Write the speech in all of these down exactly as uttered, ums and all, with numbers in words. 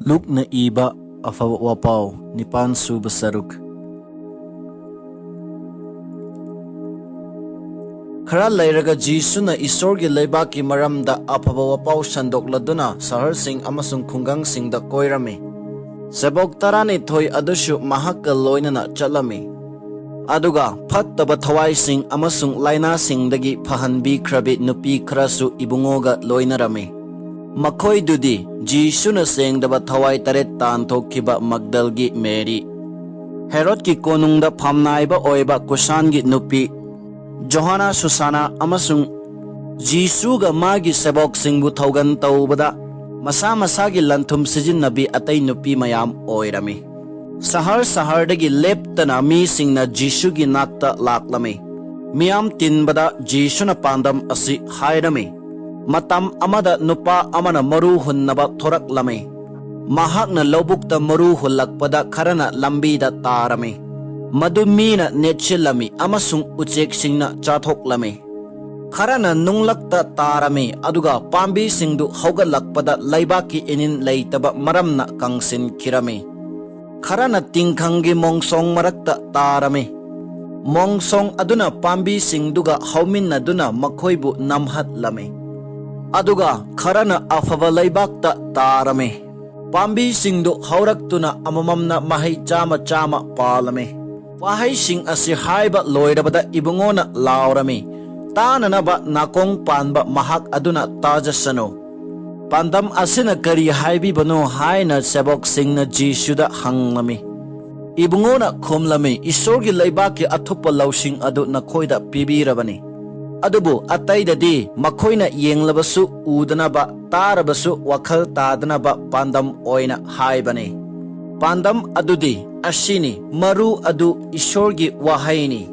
ꯂꯨꯛꯅ ꯏꯕ ꯑꯐꯕ ꯋꯥꯄꯥꯎ, ꯅꯤꯄꯥꯟ ꯁꯨꯕ ꯁꯔꯨꯛ꯫ ꯈꯔ ꯂꯩꯔꯒ ꯖꯤꯁꯨꯅ ꯏꯁꯣꯔꯒꯤ ꯂꯩꯕꯥꯛꯀꯤ ꯃꯔꯝꯗ ꯑꯐꯕ ꯋꯥꯄꯥꯎ ꯁꯟꯗꯣꯛꯂꯗꯨꯅ ꯁꯍꯔꯁꯤꯡ ꯑꯃꯁꯨꯡ ꯈꯨꯡꯒꯪꯁꯤꯡꯗ ꯀꯣꯏꯔꯝꯃꯤ꯫ ꯁꯦꯕꯣꯛ ꯇꯔꯥꯅꯤꯊꯣꯏ ꯑꯗꯨꯁꯨ ꯃꯍꯥꯛꯀ ꯂꯣꯏꯅꯅ ꯆꯠꯂꯝꯃꯤ꯫ ꯑꯗꯨꯒ ꯐꯠꯇꯕ ꯊꯋꯥꯏꯁꯤꯡ ꯑꯃꯁꯨꯡ ꯂꯥꯏꯅꯥꯁꯤꯡꯗꯒꯤ ꯐꯍꯟꯕꯤꯈ꯭ꯔꯕꯤ ꯅꯨꯄꯤ ꯈꯔꯁꯨ ꯏꯕꯨꯡꯉꯣꯒ ꯂꯣꯏꯅꯔꯝꯃꯤ꯫ ꯃꯈꯣꯏꯗꯨꯗꯤ ꯖꯤꯁꯨꯅ ꯁꯦꯡꯗꯕ ꯊꯋꯥꯏ ꯇꯔꯦꯠ ꯇꯥꯟꯊꯣꯛꯈꯤꯕ ꯃꯒꯗꯜꯒꯤ ꯃꯦꯔꯤ, ꯍꯦꯔꯣꯗꯀꯤ ꯀꯣꯅꯨꯡꯗ ꯐꯝꯅꯥꯏꯕ ꯑꯣꯏꯕ ꯀꯨꯁꯥꯟꯒꯤ ꯅꯨꯄꯤ ꯖꯣꯍꯥꯅꯥ ꯁꯨꯁꯥꯅꯥ ꯑꯃꯁꯨꯡ ꯖꯤꯁꯨꯒ ꯃꯥꯒꯤ ꯁꯦꯕꯣꯛꯁꯤꯡꯕꯨ ꯊꯧꯒꯟ ꯇꯧꯕꯗ ꯃꯁꯥ ꯃꯁꯥꯒꯤ ꯂꯟꯊꯨꯝ ꯁꯤꯖꯤꯟꯅꯕꯤ ꯑꯇꯩ ꯅꯨꯄꯤ ꯃꯌꯥꯝ ꯑꯣꯏꯔꯝꯃꯤ꯫ ꯁꯍꯔ ꯁꯍꯔꯗꯒꯤ ꯂꯦꯞꯇꯅ ꯃꯤꯁꯤꯡꯅ ꯖꯤꯁꯨꯒꯤ ꯅꯥꯛꯇ ꯂꯥꯛꯂꯝꯃꯤ꯫ ꯃꯤꯌꯥꯝ ꯇꯤꯟꯕꯗ ꯖꯤꯁꯨꯅ ꯄꯥꯟꯗꯝ ꯑꯁꯤ ꯍꯥꯏꯔꯝꯃꯤ꯫ ꯃꯇꯝ ꯑꯃꯗ ꯅꯨꯄꯥ ꯑꯃꯅ ꯃꯔꯨ ꯍꯨꯟꯅꯕ ꯊꯣꯔꯛꯂꯝꯃꯤ꯫ ꯃꯍꯥꯛꯅ ꯂꯧꯕꯨꯛꯇ ꯃꯔꯨ ꯍꯨꯜꯂꯛꯄꯗ ꯈꯔꯅ ꯂꯝꯕꯤꯗ ꯇꯥꯔꯝꯃꯤ꯫ ꯃꯗꯨ ꯃꯤꯅ ꯅꯦꯠꯁꯤꯜꯂꯝꯃꯤ ꯑꯃꯁꯨꯡ ꯎꯆꯦꯛꯁꯤꯡꯅ ꯆꯥꯊꯣꯛꯂꯝꯃꯤ꯫ ꯈꯔꯅ ꯅꯨꯡꯂꯛꯇ ꯇꯥꯔꯝꯃꯤ, ꯑꯗꯨꯒ ꯄꯥꯝꯕꯤꯁꯤꯡꯗꯨ ꯍꯧꯒꯠꯂꯛꯄꯗ ꯂꯩꯕꯥꯛꯀꯤ ꯏꯅꯤꯟ ꯂꯩꯇꯕ ꯃꯔꯝꯅ ꯀꯪꯁꯤꯟꯈꯤꯔꯝꯃꯤ꯫ ꯈꯔꯅ ꯇꯤꯡꯈꯪꯒꯤ ꯃꯣꯡꯁꯣꯡ ꯃꯔꯛꯇ ꯇꯥꯔꯝꯃꯤ꯫ ꯃꯣꯡꯁꯣꯡ ꯑꯗꯨꯅ ꯄꯥꯝꯕꯤꯁꯤꯡꯗꯨꯒ ꯍꯧꯃꯤꯟꯅꯗꯨꯅ ꯃꯈꯣꯏꯕꯨ ꯅꯝꯍꯠꯂꯝꯃꯤ꯫ ꯑꯗꯨꯒ ꯈꯔꯅ ꯑꯐꯕ ꯂꯩꯕꯥꯛꯇ ꯇꯥꯔꯝꯃꯤ꯫ ꯄꯥꯝꯕꯤꯁꯤꯡꯗꯨ ꯍꯧꯔꯛꯇꯨꯅ ꯑꯃꯃꯝꯅ ꯃꯍꯩ ꯆꯥꯃ ꯆꯥꯃ ꯄꯥꯜꯂꯝꯃꯤ꯫ ꯋꯥꯍꯩꯁꯤꯡ ꯑꯁꯤ ꯍꯥꯏꯕ ꯂꯣꯏꯔꯕꯗ ꯏꯕꯨꯡꯉꯣꯅ ꯂꯥꯎꯔꯝꯃꯤ, "ꯇꯥꯅꯅꯕ ꯅꯥꯀꯣꯡ ꯄꯥꯟꯕ ꯃꯍꯥꯛ ꯑꯗꯨꯅ ꯇꯥꯖꯁꯅꯨ"꯫ ꯄꯥꯟꯗꯝ ꯑꯁꯤꯅ ꯀꯔꯤ ꯍꯥꯏꯕꯤꯕꯅꯣ ꯍꯥꯏꯅ ꯁꯦꯕꯣꯛꯁꯤꯡꯅ ꯖꯤꯁꯨꯗ ꯍꯪꯂꯝꯃꯤ꯫ ꯏꯕꯨꯡꯉꯣꯅ ꯈꯨꯝꯂꯝꯃꯤ, "ꯏꯁꯣꯔꯒꯤ ꯂꯩꯕꯥꯛꯀꯤ ꯑꯊꯨꯞꯄ ꯂꯧꯁꯤꯡ ꯑꯗꯨ ꯅꯈꯣꯏꯗ ꯄꯤꯕꯤꯔꯕꯅꯤ꯫ ꯑꯗꯨꯕꯨ ꯑꯇꯩꯗꯗꯤ ꯃꯈꯣꯏꯅ ꯌꯦꯡꯂꯕꯁꯨ ꯎꯗꯅꯕ, ꯇꯥꯔꯕꯁꯨ ꯋꯥꯈꯜ ꯇꯥꯗꯅꯕ ꯄꯥꯟꯗꯝ ꯑꯣꯏꯅ ꯍꯥꯏꯕꯅꯤ"꯫ ꯄꯥꯟꯗꯝ ꯑꯗꯨꯗꯤ ꯑꯁꯤꯅꯤ, ꯃꯔꯨ ꯑꯗꯨ ꯏꯁꯣꯔꯒꯤ ꯋꯥꯍꯩꯅꯤ꯫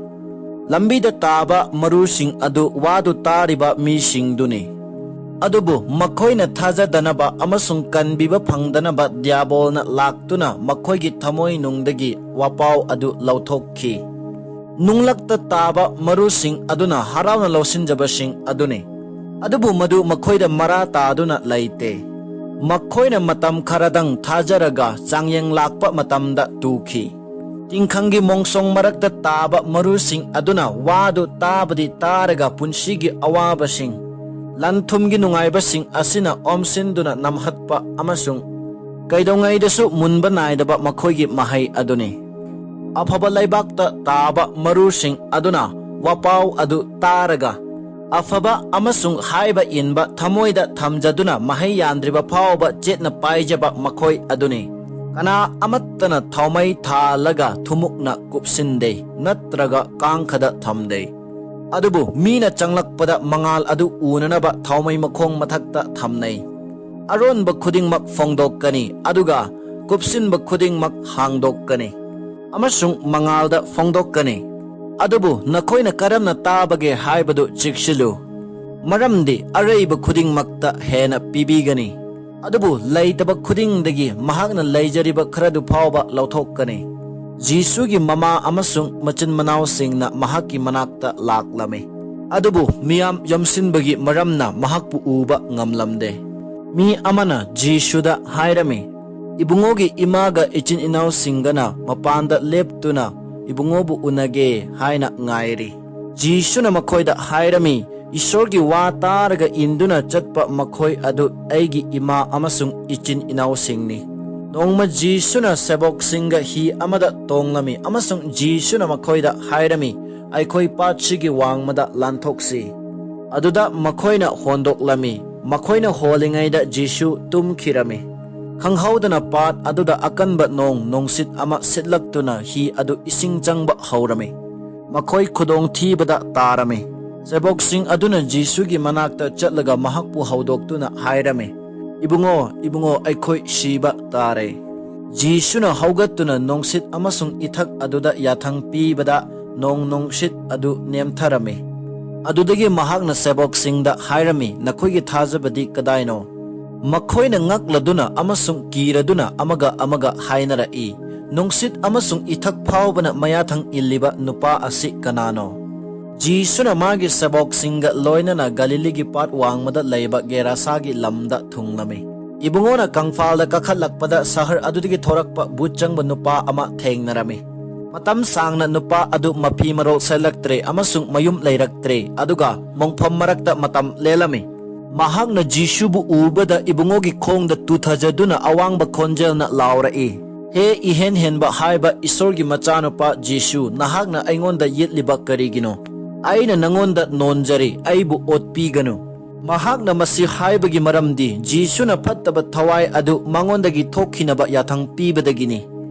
ꯂꯝꯕꯤꯗ ꯇꯥꯕ ꯃꯔꯨꯁꯤꯡ ꯑꯗꯨ ꯋꯥꯗꯨ ꯇꯥꯔꯤꯕ ꯃꯤꯁꯤꯡꯗꯨꯅꯤ꯫ ꯑꯗꯨꯕꯨ ꯃꯈꯣꯏꯅ ꯊꯥꯖꯗꯅꯕ ꯑꯃꯁꯨꯡ ꯀꯟꯕꯤꯕ ꯐꯪꯗꯅꯕ ꯗ꯭ꯌꯥꯕꯣꯜꯅ ꯂꯥꯛꯇꯨꯅ ꯃꯈꯣꯏꯒꯤ ꯊꯃꯣꯏꯅꯨꯡꯗꯒꯤ ꯋꯥꯄꯥꯎ ꯑꯗꯨ ꯂꯧꯊꯣꯛꯈꯤ꯫ ꯅꯨꯡꯂꯛꯇ ꯇꯥꯕ ꯃꯔꯨꯁꯤꯡ ꯑꯗꯨꯅ ꯍꯔꯥꯎꯅ ꯂꯧꯁꯤꯟꯖꯕꯁꯤꯡ ꯑꯗꯨꯅꯤ, ꯑꯗꯨꯕꯨ ꯃꯗꯨ ꯃꯈꯣꯏꯗ ꯃꯔꯥ ꯇꯥꯗꯨꯅ ꯂꯩꯇꯦ꯫ ꯃꯈꯣꯏꯅ ꯃꯇꯝ ꯈꯔꯗꯪ ꯊꯥꯖꯔꯒ ꯆꯥꯡꯌꯦꯡ ꯂꯥꯛꯄ ꯃꯇꯝꯗ ꯇꯨꯈꯤ꯫ ꯇꯤꯡꯈꯪꯒꯤ ꯃꯣꯡꯁꯣꯡ ꯃꯔꯛꯇ ꯇꯥꯕ ꯃꯔꯨꯁꯤꯡ ꯑꯗꯨꯅ ꯋꯥꯗꯨ ꯇꯥꯕꯗꯤ ꯇꯥꯔꯒ ꯄꯨꯟꯁꯤꯒꯤ ꯑꯋꯥꯕꯁꯤꯡ, ꯂꯟ ꯊꯨꯝꯒꯤ ꯅꯨꯡꯉꯥꯏꯕꯁꯤꯡ ꯑꯁꯤꯅ ꯑꯣꯝꯁꯤꯟꯗꯨꯅ ꯅꯝꯍꯠꯄ ꯑꯃꯁꯨꯡ ꯀꯩꯗꯧꯉꯩꯗꯁꯨ ꯃꯨꯟꯕ ꯅꯥꯏꯗꯕ ꯃꯈꯣꯏꯒꯤ ꯃꯍꯩ ꯑꯗꯨꯅꯤ꯫ ꯑꯐꯕ ꯂꯩꯕꯥꯛꯇ ꯇꯥꯕ ꯃꯔꯨꯁꯤꯡ ꯑꯗꯨꯅ ꯋꯥꯄꯥꯎ ꯑꯗꯨ ꯇꯥꯔꯒ, ꯑꯐꯕ ꯑꯃꯁꯨꯡ ꯍꯥꯏꯕ ꯏꯟꯕ ꯊꯃꯣꯏꯗ ꯊꯝꯖꯗꯨꯅ ꯃꯍꯩ ꯌꯥꯟꯗ꯭ꯔꯤꯕ ꯐꯥꯎꯕ ꯆꯦꯠꯅ ꯄꯥꯏꯖꯕ ꯃꯈꯣꯏ ꯑꯗꯨꯅꯤ꯫ ꯀꯅꯥ ꯑꯃꯠꯇꯅ ꯊꯥꯎꯃꯩ ꯊꯥꯜꯂꯒ ꯊꯨꯝꯃꯨꯛꯅ ꯀꯨꯞꯁꯤꯟꯗꯦ ꯅꯠꯇ꯭ꯔꯒ ꯀꯥꯡꯈꯗ ꯊꯝꯗꯦ꯫ ꯑꯗꯨꯕꯨ ꯃꯤꯅ ꯆꯪꯂꯛꯄꯗ ꯃꯉꯥꯜ ꯑꯗꯨ ꯎꯅꯅꯕ ꯊꯥꯎꯃꯩ ꯃꯈꯣꯡ ꯃꯊꯛꯇ ꯊꯝꯅꯩ꯫ ꯑꯔꯣꯟꯕ ꯈꯨꯗꯤꯡꯃꯛ ꯐꯣꯡꯗꯣꯛꯀꯅꯤ, ꯑꯗꯨꯒ ꯀꯨꯞꯁꯤꯟꯕ ꯈꯨꯗꯤꯡꯃꯛ ꯍꯥꯡꯗꯣꯛꯀꯅꯤ, ꯑꯃꯁꯨꯡ ꯃꯉꯥꯜꯗ ꯐꯣꯡꯗꯣꯛꯀꯅꯤ꯫ ꯑꯗꯨꯕꯨ ꯅꯈꯣꯏꯅ ꯀꯔꯝꯅ ꯇꯥꯕꯒꯦ ꯍꯥꯏꯕꯗꯨ ꯆꯦꯛꯁꯤꯜꯂꯨ, ꯃꯔꯝꯗꯤ ꯑꯔꯩꯕ ꯈꯨꯗꯤꯡꯃꯛꯇ ꯍꯦꯟꯅ ꯄꯤꯕꯤꯒꯅꯤ, ꯑꯗꯨꯕꯨ ꯂꯩꯇꯕ ꯈꯨꯗꯤꯡꯗꯒꯤ ꯃꯍꯥꯛꯅ ꯂꯩꯖꯔꯤꯕ ꯈꯔꯗꯨ ꯐꯥꯎꯕ ꯂꯧꯊꯣꯛꯀꯅꯤ꯫ ꯖꯤꯁꯨꯒꯤ ꯃꯃꯥ ꯑꯃꯁꯨꯡ ꯃꯆꯤꯟ ꯃꯅꯥꯎꯁꯤꯡꯅ ꯃꯍꯥꯛꯀꯤ ꯃꯅꯥꯛꯇ ꯂꯥꯛꯂꯝꯃꯤ, ꯑꯗꯨꯕꯨ ꯃꯤꯌꯥꯝ ꯌꯣꯝꯁꯤꯟꯕꯒꯤ ꯃꯔꯝꯅ ꯃꯍꯥꯛꯄꯨ ꯎꯕ ꯉꯝꯂꯝꯗꯦ꯫ ꯃꯤ ꯑꯃꯅ ꯖꯤꯁꯨꯗ ꯍꯥꯏꯔꯝꯃꯤ, "ꯏꯕꯨꯡꯉꯣꯒꯤ ꯏꯃꯥꯒ ꯏꯆꯤꯟ ꯏꯅꯥꯎꯁꯤꯡꯒꯅ ꯃꯄꯥꯟꯗ ꯂꯦꯞꯇꯨꯅ ꯏꯕꯨꯡꯉꯣꯕꯨ ꯎꯅꯒꯦ ꯍꯥꯏꯅ ꯉꯥꯏꯔꯤ꯫" ꯖꯤꯁꯨꯅ ꯃꯈꯣꯏꯗ ꯍꯥꯏꯔꯝꯃꯤ, "ꯏꯁꯣꯔꯒꯤ ꯋꯥ ꯇꯥꯔꯒ ꯏꯟꯗꯨꯅ ꯆꯠꯄ ꯃꯈꯣꯏ ꯑꯗꯨ ꯑꯩꯒꯤ ꯏꯃꯥ ꯑꯃꯁꯨꯡ ꯏꯆꯤꯟ ꯏꯅꯥꯎꯁꯤꯡꯅꯤ꯫" ꯅꯣꯡꯃ ꯖꯤꯁꯨꯅ ꯁꯦꯕꯣꯛꯁꯤꯡꯒ ꯍꯤ ꯑꯃꯗ ꯇꯣꯡꯂꯝꯃꯤ ꯑꯃꯁꯨꯡ ꯖꯤꯁꯨꯅ ꯃꯈꯣꯏꯗ ꯍꯥꯏꯔꯝꯃꯤ, "ꯑꯩꯈꯣꯏ ꯄꯥꯠꯁꯤꯒꯤ ꯋꯥꯡꯃꯗ ꯂꯥꯟꯊꯣꯛꯁꯤ꯫" ꯑꯗꯨꯗ ꯃꯈꯣꯏꯅ ꯍꯣꯟꯗꯣꯛꯂꯝꯃꯤ꯫ ꯃꯈꯣꯏꯅ ꯍꯣꯜꯂꯤꯉꯩꯗ ꯖꯤꯁꯨ ꯇꯨꯝꯈꯤꯔꯝꯃꯤ꯫ ꯈꯪꯍꯧꯗꯅ ꯄꯥꯠ ꯑꯗꯨꯗ ꯑꯀꯟꯕ ꯅꯣꯡ ꯅꯨꯡꯁꯤꯠ ꯑꯃ ꯁꯤꯠꯂꯛꯇꯨꯅ ꯍꯤ ꯑꯗꯨ ꯏꯁꯤꯡ ꯆꯪꯕ ꯍꯧꯔꯝꯃꯤ꯫ ꯃꯈꯣꯏ ꯈꯨꯗꯣꯡꯊꯤꯕꯗ ꯇꯥꯔꯝꯃꯤ꯫ ꯁꯦꯕꯣꯛꯁꯤꯡ ꯑꯗꯨꯅ ꯖꯤꯁꯨꯒꯤ ꯃꯅꯥꯛꯇ ꯆꯠꯂꯒ ꯃꯍꯥꯛꯄꯨ ꯍꯧꯗꯣꯛꯇꯨꯅ ꯍꯥꯏꯔꯝꯃꯤ, "ꯏꯕꯨꯡꯉꯣ, ꯏꯕꯨꯡꯉꯣ, ꯑꯩꯈꯣꯏ ꯁꯤꯕ ꯇꯥꯔꯦ꯫" ꯖꯤꯁꯨꯅ ꯍꯧꯒꯠꯇꯨꯅ ꯅꯨꯡꯁꯤꯠ ꯑꯃꯁꯨꯡ ꯏꯊꯛ ꯑꯗꯨꯗ ꯌꯥꯊꯪ ꯄꯤꯕꯗ ꯅꯣꯡ ꯅꯨꯡꯁꯤꯠ ꯑꯗꯨ ꯅꯦꯝꯊꯔꯝꯃꯤ꯫ ꯑꯗꯨꯗꯒꯤ ꯃꯍꯥꯛꯅ ꯁꯦꯕꯣꯛꯁꯤꯡꯗ ꯍꯥꯏꯔꯝꯃꯤ, "ꯅꯈꯣꯏꯒꯤ ꯊꯥꯖꯕꯗꯤ ꯀꯗꯥꯏꯅꯣ?" ꯃꯈꯣꯏꯅ ꯉꯛꯂꯗꯨꯅ ꯑꯃꯁꯨꯡ ꯀꯤꯔꯗꯨꯅ ꯑꯃꯒ ꯑꯃꯒ ꯍꯥꯏꯅꯔꯛꯏ, "ꯅꯨꯡꯁꯤꯠ ꯑꯃꯁꯨꯡ ꯏꯊꯛ ꯐꯥꯎꯕꯅ ꯃꯌꯥꯊꯪ ꯏꯜꯂꯤꯕ ꯅꯨꯄꯥ ꯑꯁꯤ ꯀꯅꯥꯅꯣ?" ꯖꯤꯁꯨꯅ ꯃꯥꯒꯤ ꯁꯦꯕꯣꯛꯁꯤꯡꯒ ꯂꯣꯏꯅꯅ ꯒꯂꯤꯂꯤꯒꯤ ꯄꯥꯠ ꯋꯥꯡꯃꯗ ꯂꯩꯕ ꯒꯦꯔꯥꯁꯥꯒꯤ ꯂꯝꯗ ꯊꯨꯡꯂꯝꯃꯤ꯫ ꯏꯕꯨꯡꯉꯣꯅ ꯀꯪꯐꯥꯜꯗ ꯀꯥꯈꯠꯂꯛꯄꯗ ꯁꯍꯔ ꯑꯗꯨꯗꯒꯤ ꯊꯣꯔꯛꯄ ꯚꯨꯠ ꯆꯪꯕ ꯅꯨꯄꯥ ꯑꯃ ꯊꯦꯡꯅꯔꯝꯃꯤ꯫ ꯃꯇꯝ ꯁꯥꯡꯅ ꯅꯨꯄꯥ ꯑꯗꯨ ꯃꯐꯤ ꯃꯔꯣꯜ ꯁꯦꯠꯂꯛꯇ꯭ꯔꯦ ꯑꯃꯁꯨꯡ ꯃꯌꯨꯝ ꯂꯩꯔꯛꯇ꯭ꯔꯦ, ꯑꯗꯨꯒ ꯃꯣꯡꯐꯝ ꯃꯔꯛꯇ ꯃꯇꯝ ꯂꯦꯜꯂꯝꯃꯤ꯫ ꯃꯍꯥꯛꯅ ꯖꯤꯁꯨꯕꯨ ꯎꯕꯗ ꯏꯕꯨꯡꯉꯣꯒꯤ ꯈꯣꯡꯗ ꯇꯨꯊꯖꯗꯨꯅ ꯑꯋꯥꯡꯕ ꯈꯣꯟꯖꯦꯜꯅ ꯂꯥꯎꯔꯛꯏ, "ꯍꯦ ꯏꯍꯦꯟ ꯍꯦꯟꯕ ꯍꯥꯏꯕ ꯏꯁꯣꯔꯒꯤ ꯃꯆꯥꯅꯨꯄꯥ ꯖꯤꯁꯨ, ꯅꯍꯥꯛꯅ ꯑꯩꯉꯣꯟꯗ ꯌꯦꯠꯂꯤꯕ ꯀꯔꯤꯒꯤꯅꯣ? ꯑꯩꯅ ꯅꯉꯣꯟꯗ ꯅꯣꯟꯖꯔꯤ, ꯑꯩꯕꯨ ꯑꯣꯠꯄꯤꯒꯅꯨ꯫" ꯃꯍꯥꯛꯅ ꯃꯁꯤ ꯍꯥꯏꯕꯒꯤ ꯃꯔꯝꯗꯤ ꯖꯤꯁꯨꯅ ꯐꯠꯇꯕ ꯊꯋꯥꯏ ꯑꯗꯨ ꯃꯉꯣꯟꯗꯒꯤ ꯊꯣꯛꯈꯤꯅꯕ ꯌꯥꯊꯪ ꯄꯤꯕꯗꯒꯤꯅꯤ꯫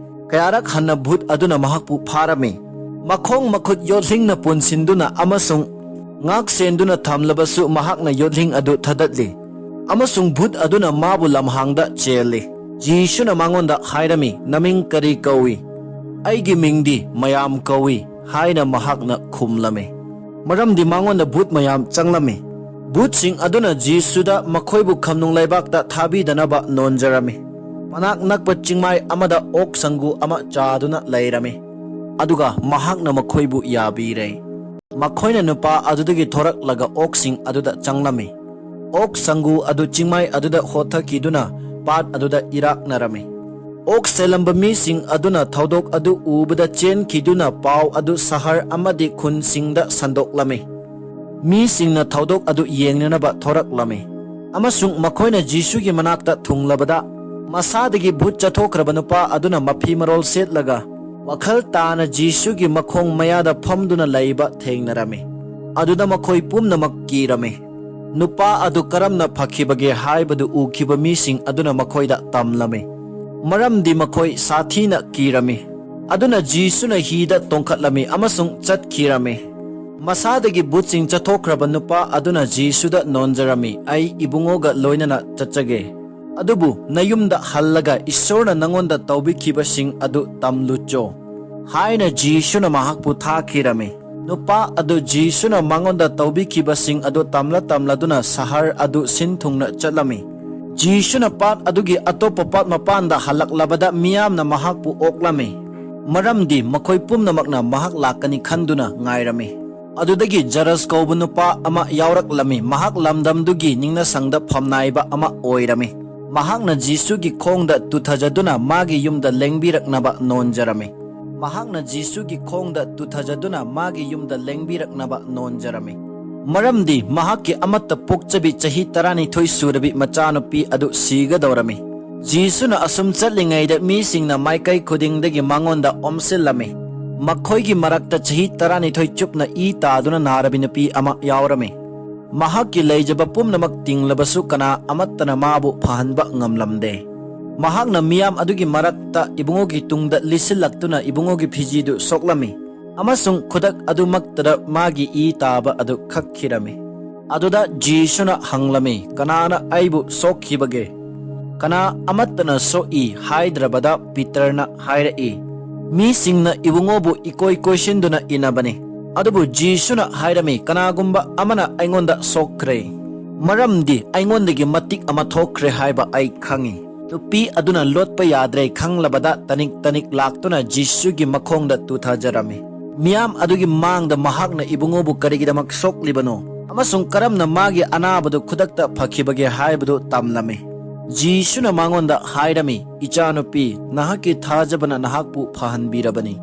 ꯀꯌꯥꯔꯛ ꯍꯟꯅ ꯚꯨꯠ ꯑꯗꯨꯅ ꯃꯍꯥꯛꯄꯨ ꯐꯥꯔꯝꯃꯤ꯫ ꯃꯈꯣꯡ ꯃꯈꯨꯠ ꯌꯣꯠꯂꯤꯡꯅ ꯄꯨꯟꯁꯤꯟꯗꯨꯅ ꯑꯃꯁꯨꯡ ꯉꯥꯛ ꯁꯦꯟꯗꯨꯅ ꯊꯝꯂꯕꯁꯨ ꯃꯍꯥꯛꯅ ꯌꯣꯠꯂꯤꯡ ꯑꯗꯨ ꯊꯗꯠꯂꯤ, ꯑꯃꯁꯨꯡ ꯚꯨꯠ ꯑꯗꯨꯅ ꯃꯥꯕꯨ ꯂꯝꯍꯥꯡꯗ ꯆꯦꯜꯂꯤ꯫ ꯖꯤꯁꯨꯅ ꯃꯉꯣꯟꯗ ꯍꯥꯏꯔꯝꯃꯤ, "ꯅꯃꯤꯡ ꯀꯔꯤ ꯀꯧꯏ?" "ꯑꯩꯒꯤ ꯃꯤꯡꯗꯤ ꯃꯌꯥꯝ ꯀꯧꯏ" ꯍꯥꯏꯅ ꯃꯍꯥꯛꯅ ꯈꯨꯝꯂꯝꯃꯤ, ꯃꯔꯝꯗꯤ ꯃꯉꯣꯟꯗ ꯚꯨꯠ ꯃꯌꯥꯝ ꯆꯪꯂꯝꯃꯤ꯫ ꯚꯨꯠꯁꯤꯡ ꯑꯗꯨꯅ ꯖꯤꯁꯨꯗ ꯃꯈꯣꯏꯕꯨ ꯈꯝꯅꯨꯡ ꯂꯩꯕꯥꯛꯇ ꯊꯥꯕꯤꯗꯅꯕ ꯅꯣꯟꯖꯔꯝꯃꯤ꯫ ꯃꯅꯥꯛ ꯅꯛꯄ ꯆꯤꯡꯃꯥꯏ ꯑꯃꯗ ꯑꯣꯛ ꯁꯪꯒꯨ ꯑꯃ ꯆꯥꯗꯨꯅ ꯂꯩꯔꯝꯃꯤ, ꯑꯗꯨꯒ ꯃꯍꯥꯛꯅ ꯃꯈꯣꯏꯕꯨ ꯌꯥꯕꯤꯔꯦ꯫ ꯃꯈꯣꯏꯅ ꯅꯨꯄꯥ ꯑꯗꯨꯗꯒꯤ ꯊꯣꯔꯛꯂꯒ ꯑꯣꯛꯁꯤꯡ ꯑꯗꯨꯗ ꯆꯪꯂꯝꯃꯤ꯫ ꯑꯣꯛ ꯁꯪꯒꯨ ꯑꯗꯨ ꯆꯤꯡꯃꯥꯏ ꯑꯗꯨꯗ ꯍꯣꯊꯈꯤꯗꯨꯅ ꯄꯥꯠ ꯑꯗꯨꯗ ꯏꯔꯥꯛꯅꯔꯝꯃꯤ꯫ ꯑꯣꯛ ꯁꯦꯜꯂꯝꯕ ꯃꯤꯁꯤꯡ ꯑꯗꯨꯅ ꯊꯧꯗꯣꯛ ꯑꯗꯨ ꯎꯕꯗ ꯆꯦꯟꯈꯤꯗꯨꯅ ꯄꯥꯎ ꯑꯗꯨ ꯁꯍꯔ ꯑꯃꯗꯤ ꯈꯨꯟꯁꯤꯡꯗ ꯁꯟꯗꯣꯛꯂꯝꯃꯤ꯫ ꯃꯤꯁꯤꯡꯅ ꯊꯧꯗꯣꯛ ꯑꯗꯨ ꯌꯦꯡꯅꯅꯕ ꯊꯣꯔꯛꯂꯝꯃꯤ, ꯑꯃꯁꯨꯡ ꯃꯈꯣꯏꯅ ꯖꯤꯁꯨꯒꯤ ꯃꯅꯥꯛꯇ ꯊꯨꯡꯂꯕꯗ, ꯃꯁꯥꯗꯒꯤ ꯚꯨꯠ ꯆꯠꯊꯣꯛꯈ꯭ꯔꯕ ꯅꯨꯄꯥ ꯑꯗꯨꯅ ꯃꯐꯤ ꯃꯔꯣꯜ ꯁꯦꯠꯂꯒ ꯋꯥꯈꯜ ꯇꯥꯅ ꯖꯤꯁꯨꯒꯤ ꯃꯈꯣꯡ ꯃꯌꯥꯗ ꯐꯝꯗꯨꯅ ꯂꯩꯕ ꯊꯦꯡꯅꯔꯝꯃꯤ꯫ ꯑꯗꯨꯗ ꯃꯈꯣꯏ ꯄꯨꯝꯅꯃꯛ ꯀꯤꯔꯝꯃꯤ꯫ ꯅꯨꯄꯥ ꯑꯗꯨ ꯀꯔꯝꯅ ꯐꯈꯤꯕꯒꯦ ꯍꯥꯏꯕꯗꯨ ꯎꯈꯤꯕ ꯃꯤꯁꯤꯡ ꯑꯗꯨꯅ ꯃꯈꯣꯏꯗ ꯇꯝꯂꯝꯃꯤ, ꯃꯔꯝꯗꯤ ꯃꯈꯣꯏ ꯁꯥꯊꯤꯅ ꯀꯤꯔꯝꯃꯤ꯫ ꯑꯗꯨꯅ ꯖꯤꯁꯨꯅ ꯍꯤꯗ ꯇꯣꯡꯈꯠꯂꯝꯃꯤ ꯑꯃꯁꯨꯡ ꯆꯠꯈꯤꯔꯝꯃꯤ꯫ ꯃꯁꯥꯗꯒꯤ ꯚꯨꯠꯁꯤꯡ ꯆꯠꯊꯣꯛꯈ꯭ꯔꯕ ꯅꯨꯄꯥ ꯑꯗꯨꯅ ꯖꯤꯁꯨꯗ ꯅꯣꯟꯖꯔꯝꯃꯤ, "ꯑꯩ ꯏꯕꯨꯡꯉꯣꯒ ꯂꯣꯏꯅꯅ ꯆꯠꯆꯒꯦ, ꯑꯗꯨꯕꯨ ꯅꯌꯨꯝꯗ ꯍꯜꯂꯒ ꯏꯁꯣꯔꯅ ꯅꯉꯣꯟꯗ ꯇꯧꯕꯤꯈꯤꯕꯁꯤꯡ ꯑꯗꯨ ꯇꯝꯂꯨꯆꯣ" ꯍꯥꯏꯅ ꯖꯤꯁꯨꯅ ꯃꯍꯥꯛꯄꯨ ꯊꯥꯈꯤꯔꯝꯃꯤ꯫ ꯅꯨꯄꯥ ꯑꯗꯨ ꯖꯤꯁꯨꯅ ꯃꯉꯣꯟꯗ ꯇꯧꯕꯤꯈꯤꯕꯁꯤꯡ ꯑꯗꯨ ꯇꯝꯂ ꯇꯝꯂꯗꯨꯅ ꯁꯍꯔ ꯑꯗꯨ ꯁꯤꯟ ꯊꯨꯡꯅ ꯆꯠꯂꯝꯃꯤ꯫ ꯖꯤꯁꯨꯅ ꯄꯥꯠ ꯑꯗꯨꯒꯤ ꯑꯇꯣꯞꯄ ꯄꯥꯠ ꯃꯄꯥꯟꯗ ꯍꯜꯂꯛꯂꯕꯗ ꯃꯤꯌꯥꯝꯅ ꯃꯍꯥꯛꯄꯨ ꯑꯣꯛꯂꯝꯃꯤ, ꯃꯔꯝꯗꯤ ꯃꯈꯣꯏ ꯄꯨꯝꯅꯃꯛꯅ ꯃꯍꯥꯛ ꯂꯥꯛꯀꯅꯤ ꯈꯟꯗꯨꯅ ꯉꯥꯏꯔꯝꯃꯤ꯫ ꯑꯗꯨꯗꯒꯤ ꯖꯔꯁ ꯀꯧꯕ ꯅꯨꯄꯥ ꯑꯃ ꯌꯥꯎꯔꯛꯂꯝꯃꯤ, ꯃꯍꯥꯛ ꯂꯝꯗꯝꯗꯨꯒꯤ ꯅꯤꯡꯅꯁꯪꯗ ꯐꯝꯅꯥꯏꯕ ꯑꯃ ꯑꯣꯏꯔꯝꯃꯤ꯫ ꯃꯍꯥꯛꯅ ꯖꯤꯁꯨꯒꯤ ꯈꯣꯡꯗ ꯇꯨꯊꯖꯗꯨꯅ ꯃꯥꯒꯤ ꯌꯨꯝꯗ ꯂꯦꯡꯕꯤꯔꯛꯅꯕ ꯅꯣꯟꯖꯔꯝꯃꯤ꯫ ꯃꯍꯥꯛꯅ ꯖꯤꯁꯨꯒꯤ ꯈꯣꯡꯗ ꯇꯨꯊꯖꯗꯨꯅ ꯃꯥꯒꯤ ꯌꯨꯝꯗ ꯂꯦꯡꯕꯤꯔꯛꯅꯕ ꯅꯣꯟꯖꯔꯝꯃꯤ꯫ ꯃꯔꯝꯗꯤ ꯃꯍꯥꯛꯀꯤ ꯑꯃꯠꯇ ꯄꯣꯛꯆꯕꯤ ꯆꯍꯤ ꯇꯔꯥꯅꯤꯊꯣꯏ ꯁꯨꯔꯕꯤ ꯃꯆꯥꯅꯨꯄꯤ ꯑꯗꯨ ꯁꯤꯒꯗꯧꯔꯝꯃꯤ꯫ ꯖꯤꯁꯨꯅ ꯑꯁꯨꯝ ꯆꯠꯂꯤꯉꯩꯗ ꯃꯤꯁꯤꯡꯅ ꯃꯥꯏꯀꯩ ꯈꯨꯗꯤꯡꯗꯒꯤ ꯃꯉꯣꯟꯗ ꯑꯣꯝꯁꯤꯜꯂꯝꯃꯤ꯫ ꯃꯈꯣꯏꯒꯤ ꯃꯔꯛꯇ ꯆꯍꯤ ꯇꯔꯥꯅꯤꯊꯣꯏ ꯆꯨꯞꯅ ꯏ ꯇꯥꯗꯨꯅ ꯅꯥꯔꯕꯤ ꯅꯨꯄꯤ ꯑꯃ ꯌꯥꯎꯔꯝꯃꯤ꯫ ꯃꯍꯥꯛꯀꯤ ꯂꯩꯖꯕ ꯄꯨꯝꯅꯃꯛ ꯇꯤꯡꯂꯕꯁꯨ ꯀꯅꯥ ꯑꯃꯠꯇꯅ ꯃꯥꯕꯨ ꯐꯍꯟꯕ ꯉꯝꯂꯝꯗꯦ꯫ ꯃꯍꯥꯛꯅ ꯃꯤꯌꯥꯝ ꯑꯗꯨꯒꯤ ꯃꯔꯛꯇ ꯏꯕꯨꯡꯉꯣꯒꯤ ꯇꯨꯡꯗ ꯂꯤꯁꯤꯜꯂꯛꯇꯨꯅ ꯏꯕꯨꯡꯉꯣꯒꯤ ꯐꯤꯖꯤꯗꯨ ꯁꯣꯛꯂꯝꯃꯤ, ꯑꯃꯁꯨꯡ ꯈꯨꯗꯛ ꯑꯗꯨꯃꯛꯇꯗ ꯃꯥꯒꯤ ꯏ ꯇꯥꯕ ꯑꯗꯨ ꯈꯛꯈꯤꯔꯝꯃꯤ꯫ ꯑꯗꯨꯗ ꯖꯤꯁꯨꯅ ꯍꯪꯂꯝꯃꯤ, "ꯀꯅꯥꯅ ꯑꯩꯕꯨ ꯁꯣꯛꯈꯤꯕꯒꯦ?" ꯀꯅꯥ ꯑꯃꯠꯇꯅ ꯁꯣꯛꯏ ꯍꯥꯏꯗ꯭ꯔꯕꯗ ꯄꯤꯇꯔꯅ ꯍꯥꯏꯔꯛꯏ, "ꯃꯤꯁꯤꯡꯅ ꯏꯕꯨꯡꯉꯣꯕꯨ ꯏꯀꯣꯏ ꯀꯣꯏꯁꯤꯟꯗꯨꯅ ꯏꯟꯅꯕꯅꯤ꯫" ꯑꯗꯨꯕꯨ ꯖꯤꯁꯨꯅ ꯍꯥꯏꯔꯝꯃꯤ, "ꯀꯅꯥꯒꯨꯝꯕ ꯑꯃꯅ ꯑꯩꯉꯣꯟꯗ ꯁꯣꯛꯈ꯭ꯔꯦ, ꯃꯔꯝꯗꯤ ꯑꯩꯉꯣꯟꯗꯒꯤ ꯃꯇꯤꯛ ꯑꯃ ꯊꯣꯛꯈ꯭ꯔꯦ ꯍꯥꯏꯕ ꯑꯩ ꯈꯪꯏ꯫" ꯅꯨꯄꯤ ꯑꯗꯨꯅ ꯂꯣꯠꯄ ꯌꯥꯗ꯭ꯔꯦ ꯈꯪꯂꯕꯗ ꯇꯅꯤꯛ ꯇꯅꯤꯛ ꯂꯥꯛꯇꯨꯅ ꯖꯤꯁꯨꯒꯤ ꯃꯈꯣꯡꯗ ꯇꯨꯊꯖꯔꯝꯃꯤ꯫ ꯃꯤꯌꯥꯝ ꯑꯗꯨꯒꯤ ꯃꯥꯡꯗ ꯃꯍꯥꯛꯅ ꯏꯕꯨꯡꯉꯣꯕꯨ ꯀꯔꯤꯒꯤꯗꯃꯛ ꯁꯣꯛꯂꯤꯕꯅꯣ ꯑꯃꯁꯨꯡ ꯀꯔꯝꯅ ꯃꯥꯒꯤ ꯑꯅꯥꯕꯗꯨ ꯈꯨꯗꯛꯇ ꯐꯈꯤꯕꯒꯦ ꯍꯥꯏꯕꯗꯨ ꯇꯝꯂꯝꯃꯤ꯫ ꯖꯤꯁꯨꯅ ꯃꯉꯣꯟꯗ ꯍꯥꯏꯔꯝꯃꯤ, "ꯏꯆꯥꯅꯨꯄꯤ, ꯅꯍꯥꯛꯀꯤ ꯊꯥꯖꯕꯅ ꯅꯍꯥꯛꯄꯨ ꯐꯍꯟꯕꯤꯔꯕꯅꯤ꯫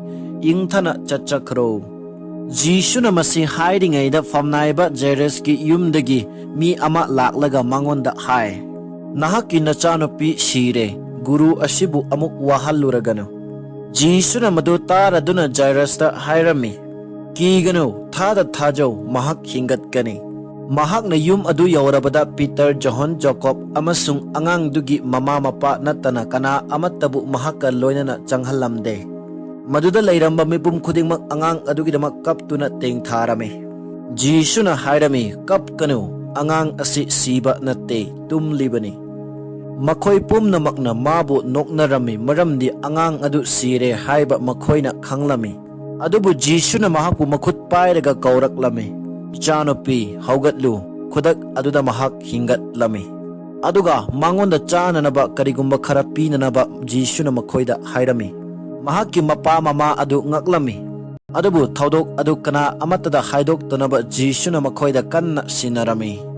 ꯏꯪꯊꯅ ꯆꯠꯆꯈ꯭ꯔꯣ꯫" ꯖꯤꯁꯨꯅ ꯃꯁꯤ ꯍꯥꯏꯔꯤꯉꯩꯗ ꯐꯝꯅꯥꯏꯕ ꯖꯥꯏꯔꯁꯀꯤ ꯌꯨꯝꯗꯒꯤ ꯃꯤ ꯑꯃ ꯂꯥꯛꯂꯒ ꯃꯉꯣꯟꯗ ꯍꯥꯏ, "ꯅꯍꯥꯛꯀꯤ ꯅꯆꯥꯅꯨꯄꯤ ꯁꯤꯔꯦ꯫ ꯒꯨꯔꯨ ꯑꯁꯤꯕꯨ ꯑꯃꯨꯛ ꯋꯥꯍꯜꯂꯨꯔꯒꯅꯨ꯫" ꯖꯤꯁꯨꯅ ꯃꯗꯨ ꯇꯥꯔꯗꯨꯅ ꯖꯥꯏꯔꯁꯇ ꯍꯥꯏꯔꯝꯃꯤ, "ꯀꯤꯒꯅꯨ, ꯊꯥꯗ ꯊꯥꯖꯧ, ꯃꯍꯥꯛ ꯍꯤꯡꯒꯠꯀꯅꯤ꯫" ꯃꯍꯥꯛꯅ ꯌꯨꯝ ꯑꯗꯨ ꯌꯧꯔꯕꯗ ꯄꯤꯇꯔ, ꯖꯣꯍꯟ, ꯖꯥꯀꯣꯕ ꯑꯃꯁꯨꯡ ꯑꯉꯥꯡꯗꯨꯒꯤ ꯃꯃꯥ ꯃꯄꯥ ꯅꯠꯇꯅ ꯀꯅꯥ ꯑꯃꯠꯇꯕꯨ ꯃꯍꯥꯛꯀ ꯂꯣꯏꯅꯅ ꯆꯪꯍꯜꯂꯝꯗꯦ꯫ ꯃꯗꯨꯗ ꯂꯩꯔꯝꯕ ꯃꯤꯄꯨꯝ ꯈꯨꯗꯤꯡꯃꯛ ꯑꯉꯥꯡ ꯑꯗꯨꯒꯤꯗꯃꯛ ꯀꯞꯇꯨꯅ ꯇꯦꯡꯊꯥꯔꯝꯃꯤ꯫ ꯖꯤꯁꯨꯅ ꯍꯥꯏꯔꯝꯃꯤ, "ꯀꯞꯀꯅꯨ, ꯑꯉꯥꯡ ꯑꯁꯤ ꯁꯤꯕ ꯅꯠꯇꯦ, ꯇꯨꯝꯂꯤꯕꯅꯤ꯫" ꯃꯈꯣꯏ ꯄꯨꯝꯅꯃꯛꯅ ꯃꯥꯕꯨ ꯅꯣꯛꯅꯔꯝꯃꯤ, ꯃꯔꯝꯗꯤ ꯑꯉꯥꯡ ꯑꯗꯨ ꯁꯤꯔꯦ ꯍꯥꯏꯕ ꯃꯈꯣꯏꯅ ꯈꯪꯂꯝꯃꯤ꯫ ꯑꯗꯨꯕꯨ ꯖꯤꯁꯨꯅ ꯃꯍꯥꯛꯄꯨ ꯃꯈꯨꯠ ꯄꯥꯏꯔꯒ ꯀꯧꯔꯛꯂꯝꯃꯤ, "ꯏꯆꯥꯅꯨꯄꯤ, ꯍꯧꯒꯠꯂꯨ꯫" ꯈꯨꯗꯛ ꯑꯗꯨꯗ ꯃꯍꯥꯛ ꯍꯤꯡꯒꯠꯂꯝꯃꯤ꯫ ꯑꯗꯨꯒ ꯃꯉꯣꯟꯗ ꯆꯥꯅꯅꯕ ꯀꯔꯤꯒꯨꯝꯕ ꯈꯔ ꯄꯤꯅꯅꯕ ꯖꯤꯁꯨꯅ ꯃꯈꯣꯏꯗ ꯍꯥꯏꯔꯝꯃꯤ꯫ ꯃꯍꯥꯛꯀꯤ ꯃꯄꯥ ꯃꯃꯥ ꯑꯗꯨ ꯉꯛꯂꯝꯃꯤ꯫ ꯑꯗꯨꯕꯨ ꯊꯧꯗꯣꯛ ꯑꯗꯨ ꯀꯅꯥ ꯑꯃꯠꯇꯗ ꯍꯥꯏꯗꯣꯛꯇꯅꯕ ꯖꯤꯁꯨꯅ ꯃꯈꯣꯏꯗ ꯀꯟꯅ ꯁꯤꯟꯅꯔꯝꯃꯤ꯫